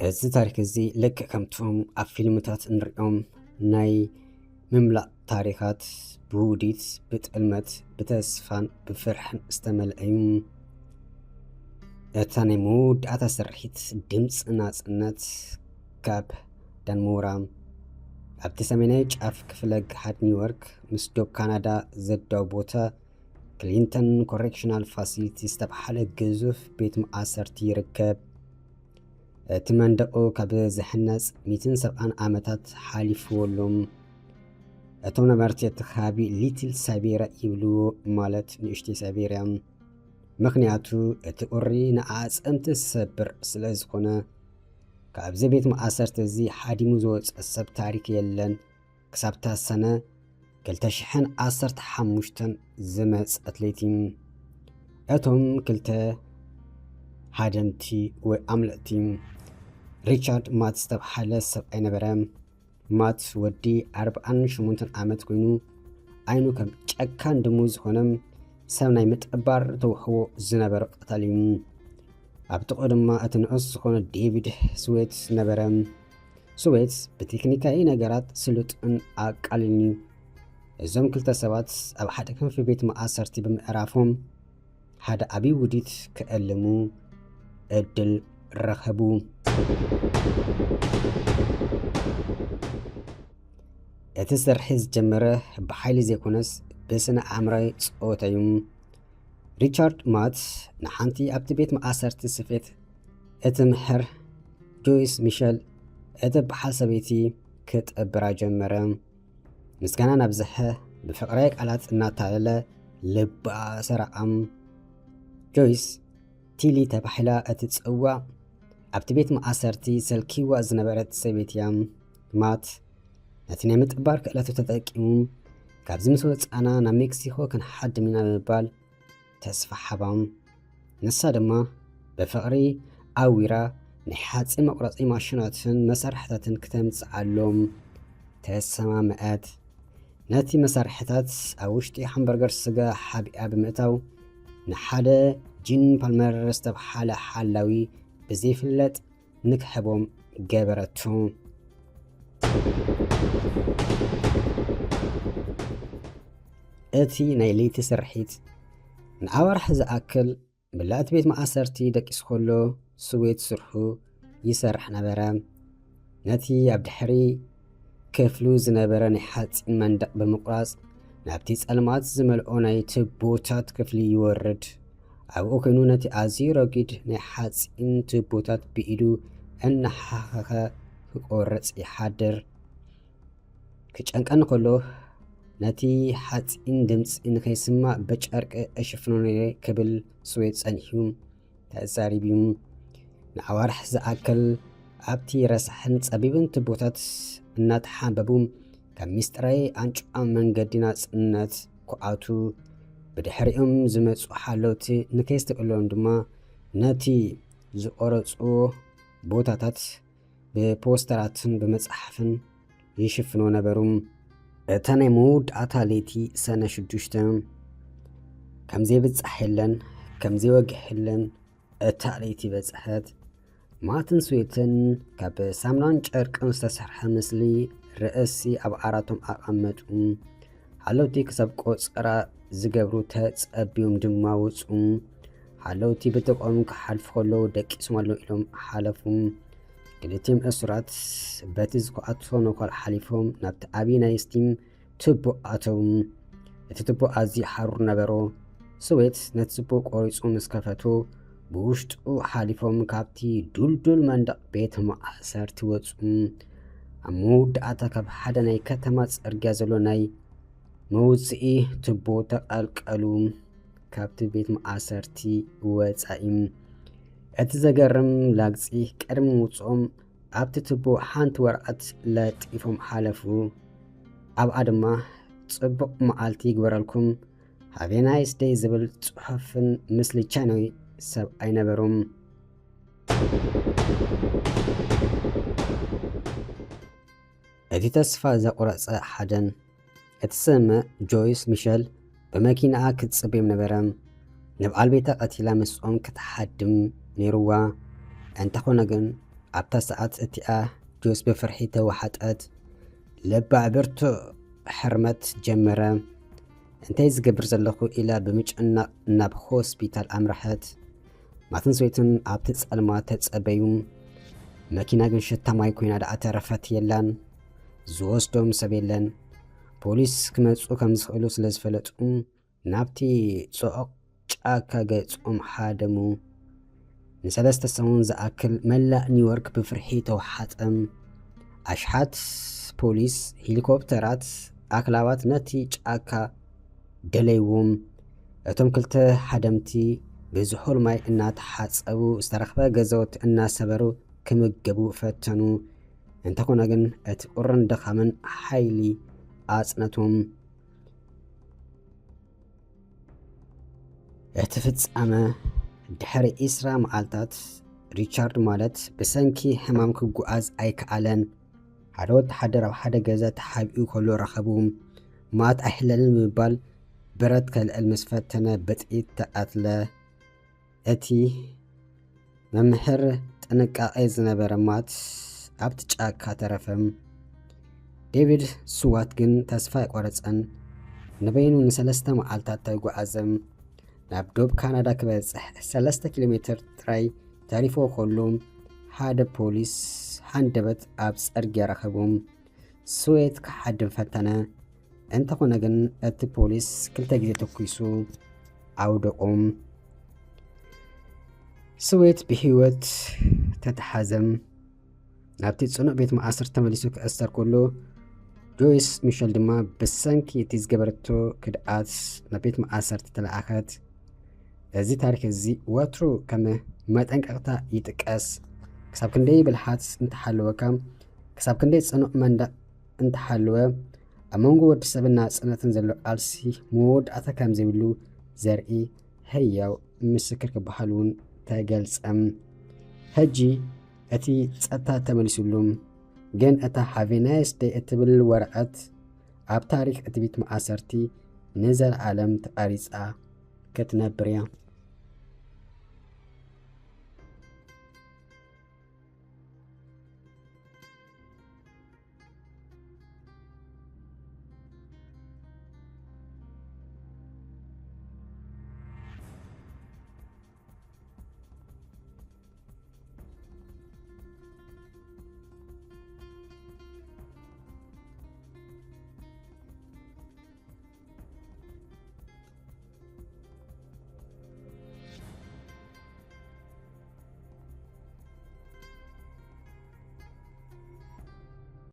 እዚ ታሪክ እዚ ልክዕ ከምቶም ኣብ ፊልምታት እንሪኦም ናይ ምምላእ ታሪኻት ብውዲት፣ ብጥልመት፣ ብተስፋን ብፍርሕን ዝተመልአ እዩ። እታ ናይ መወዳእታ ስርሒት ድምፂ ናፅነት ካብ ዳንሞራ ኣብቲ ሰሜናዊ ጫፍ ክፍለ ግሓት ኒውዮርክ ምስ ዶብ ካናዳ ዘዳው ቦታ ክሊንተን ኮሬክሽናል ፋሲሊቲ ዝተባሓለ ግዙፍ ቤት መኣሰርቲ ይርከብ። እቲ መንደቑ ካብ ዝሕነጽ ሚእትን ሰብዓን ዓመታት ሓሊፍዎ ኣሎ። እቶም ነበርቲ እቲ ከባቢ ሊትል ሳይቤርያ ይብልዎ፣ ማለት ንእሽተይ ሳይቤርያ። ምኽንያቱ እቲ ቁሪ ንኣዕጸምቲ ዝሰብር ስለ ዝኾነ። ካብዚ ቤት መኣሰርቲ እዚ ሓዲሙ ዝወጸ ሰብ ታሪክ የለን። ክሳብ እታ ሰነ ክልተ ሽሕን ዓሰርተ ሓሙሽተን ዝመጸት ለይቲ፣ እቶም ክልተ ሃደምቲ ወይ ኣምለጥቲ፣ ሪቻርድ ማት ዝተብሃለ ሰብኣይ ነበረ። ማት ወዲ ኣርብዓን ሸሞንተን ዓመት ኮይኑ፣ ዓይኑ ከም ጨካን ድሙ ዝኾነ ሰብ ናይ ምጥባር ተውህቦ ዝነበሮ ቀታሊ እዩ። ኣብ ጥቕኡ ድማ እቲ ንኡስ ዝኾነ ዴቪድ ስዌት ነበረ። ስዌት ብቴክኒካዊ ነገራት ስሉጥን ኣቃልልን እዩ። እዞም ክልተ ሰባት ኣብ ሓደ ክንፊ ቤት መኣሰርቲ ብምዕራፎም፣ ሓደ ዓቢ ውዲት ክእልሙ ዕድል ረኸቡ። እቲ ስርሒ ዝጀመረ ብሓይሊ ዘይኮነስ ብስነ ኣእምራዊ ጸወታ እዩ። ሪቻርድ ማት ንሓንቲ ኣብቲ ቤት መኣሰርቲ ስፌት እትምህር ጆይስ ሚሸል እትበሃል ሰበይቲ ክጥብራ ጀመረ። ምስጋና እናብዝሐ ብፍቕራዊ ቃላት እናታለለ ልባ ሰራዓም። ጆይስ ቲሊ ተባሂላ እትጽዋዕ ኣብቲ ቤት መኣሰርቲ ሰልኪዋ ዝነበረት ሰበይቲ እያ። ማት ነቲ ናይ ምጥባር ክእለቱ ተጠቂሙ፣ "ካብዚ ምስ ወጻና ናብ ሜክሲኮ ክንሓድም ኢና" ብምባል ተስፋ ሓባም። ንሳ ድማ ብፍቕሪ ኣዊራ ናይ ሓጺን መቑረጺ ማሽናትን መሳርሕታትን ክተምጽኣሎም ተሰማምዐት። ነቲ መሳርሕታት ኣብ ውሽጢ ሃምበርገር ስጋ ሓቢኣ ብምእታው፣ ንሓደ ጂን ፓልመር ዝተብሃለ ሓላዊ ብዘይፍለጥ ንክሕቦም ገበረቱ። እቲ ናይ ለይቲ ስርሒት ንኣዋርሕ ዝኣክል ብላእቲ ቤት መኣሰርቲ ደቂሱ ከሎ፣ ስዌት ስርሑ ይሰርሕ ነበረ። ነቲ ኣብ ድሕሪ ክፍሉ ዝነበረ ናይ ሓጺን መንደቕ ብምቑራጽ፣ ናብቲ ጸልማት ዝመልኦ ናይ ቱቦታት ክፍሊ ይወርድ። ኣብኡ ኮይኑ ነቲ ኣዝዩ ረጒድ ናይ ሓጺን ቱቦታት ብኢዱ እናሓኸኸ ክቆርጽ ይሓድር። ክጨንቀኒ ከሎ፣ ነቲ ሓጺን ድምጺ ንኸይስማዕ ብጨርቂ እሽፍኖ ነይረ ክብል ስዌት ጸኒሑ ተዛሪቡ። ንኣዋርሕ ዝኣክል ኣብቲ ረሳሕን ጸቢብን ቱቦታት እናተሓንበቡ፣ ካብ ሚስጥራዊ ኣንጭዋ መንገዲ ናጽነት ክኣቱ፣ ብድሕሪኦም ዝመጹ ሓለውቲ ንከይስተውዕሎም ድማ ነቲ ዝቖረጽዎ ቦታታት ብፖስተራትን ብመጽሓፍን ይሽፍኖ ነበሩ። እታ ናይ መወዳእታ ለይቲ ሰነ ሽዱሽተ፣ ከም ዘይብጻሕ የለን፣ ከም ዘይወግሕ የለን፣ እታ ለይቲ በጽሐት። ማትን ስዌትን ካብ ሳምናን ጨርቅን ዝተሰርሐ ምስሊ ርእሲ ኣብ ዓራቶም ኣቐመጡ። ሓለውቲ ክሳብ ቆጸራ ዝገብሩ ተጸብዮም ድማ ወጹ። ሓለውቲ ብጥቕኦም ክሓልፉ ከለዉ ደቂሶም ኣለዉ ኢሎም ሓለፉ። ክልቲኦም እሱራት በቲ ዝከኣቶ ነዃል ሓሊፎም ናብቲ ዓብዪ ናይ ስቲም ቱቦ ኣተዉ። እቲ ቱቦ ኣዝዩ ሓሩር ነበሮ። ስዌት ነቲ ቱቦ ቆሪጹ ምስ ከፈቶ፣ ብውሽጡ ሓሊፎም ካብቲ ዱልዱል መንደቕ ቤት ማእሰርቲ ወጹ። ኣብ መወዳእታ ካብ ሓደ ናይ ከተማ ጽርግያ ዘሎ ናይ መውጽኢ ቱቦ ተቐልቀሉ። ካብቲ ቤት ማእሰርቲ ወጻኢ። እቲ ዘገርም ላግጺ ቅድሚ ምውጽኦም ኣብቲ ቱቦ ሓንቲ ወረቐት ለጢፎም ሓለፉ። ኣብኣ ድማ "ጽቡቕ መዓልቲ ይግበረልኩም፣ ሃቭ ኤ ናይስ ደይ" ዝብል ጽሑፍን ምስሊ ቻይናዊ ሰብኣይ ነበሮም። እቲ ተስፋ ዘቑረጸ ሓደን እትሰምዕ ጆይስ ሚሸል ብመኪናኣ ክትጽበዮም ነበረ። ንበዓል ቤታ ቀቲላ ምስኦም ክትሓድም ነይርዋ። እንተኾነ ግን ኣብታ ሰዓት እቲኣ ጆይስ ብፍርሒ ተወሓጠት። ልባ ብርቱዕ ሕርመት ጀመረ። "እንታይ ዝገብር ዘለኹ?" ኢላ ብምጭናቕ ናብ ሆስፒታል ኣምርሐት። ማትን ስዌትን ኣብቲ ጸልማት ተጸበዩ። መኪና ግን ሽታ ማይ ኮይና ደኣ ተረፈት። የላን፣ ዝወስዶም ሰብ የለን። ፖሊስ ክመጹ ከም ዝኽእሉ ስለ ዝፈለጡ ናብቲ ጽዑቕ ጫካ ገጾም ሓደሙ። ንሰለስተ ሰሙን ዝኣክል መላእ ኒውዮርክ ብፍርሒ ተወሓጠ። ኣሽሓት ፖሊስ፣ ሄሊኮፕተራት፣ ኣክላባት ነቲ ጫካ ደለይዎም። እቶም ክልተ ሓደምቲ ብዝሑል ማይ እናተሓጸቡ፣ ዝተረኽበ ገዛውቲ እናሰበሩ ክምገቡ ፈተኑ። እንተኾነ ግን እቲ ቁርን ድኻምን ሓይሊ ኣጽነቶም። እቲ ፍጻመ ድሕሪ ዒስራ መዓልታት፣ ሪቻርድ ማለት ብሰንኪ ሕማም ክጓዓዝ ኣይከኣለን። ሓደ ወተሓደር ኣብ ሓደ ገዛ ተሓቢኡ ከሎ ረኸቡ። ማት ኣይሕለልን ብምባል ብረት ከልዕል ምስ ፈተነ ብጥይት ተቐትለ። እቲ መምህር ጥንቃቄ ዝነበረ ማት ኣብቲ ጫካ ተረፈ። ዴቪድ ስዋት ግን ተስፋ ኣይቆረጸን። ንበይኑ ንሰለስተ መዓልታት ተጓዓዘ። ናብ ዶብ ካናዳ ክበጽሕ ሰለስተ ኪሎ ሜትር ጥራይ ተሪፎ ከሎ፣ ሓደ ፖሊስ ሃንደበት ኣብ ጽርግያ ረኸቦም። ስዌት ክሓድም ፈተነ። እንተኾነ ግን እቲ ፖሊስ ክልተ ግዜ ተኩሱ ኣውደቖም። ስዌት ብህይወት ተተሓዘም። ናብቲ ጽኑዕ ቤት መኣስርቲ ተመሊሱ ክእሰር ከሎ፣ ጆይስ ሚሸል ድማ ብሰንኪ እቲ ዝገበረቶ ክድኣት ናብ ቤት መኣሰርቲ ተለኣኸት። እዚ ታሪኽ እዚ ወትሩ ከም መጠንቀቕታ ይጥቀስ። ክሳብ ክንደይ ብልሓት እንተሃለወካ፣ ክሳብ ክንደይ ጽኑዕ መንደቕ እንተሃለወ፣ ኣብ መንጎ ወዲ ሰብን ናጽነትን ዘሎ ቃልሲ መወዳእታ ከም ዘይብሉ ዘርኢ ህያው ምስክር ክበሃል እውን ተገልጸ። ሕጂ እቲ ጸጥታ ተመሊሱሉ፣ ግን እታ ሃቭ ኤ ናይስ ደይ እትብል ወረቐት ኣብ ታሪኽ እቲ ቤት መኣሰርቲ ንዘለኣለም ተቐሪጻ ክትነብር እያ።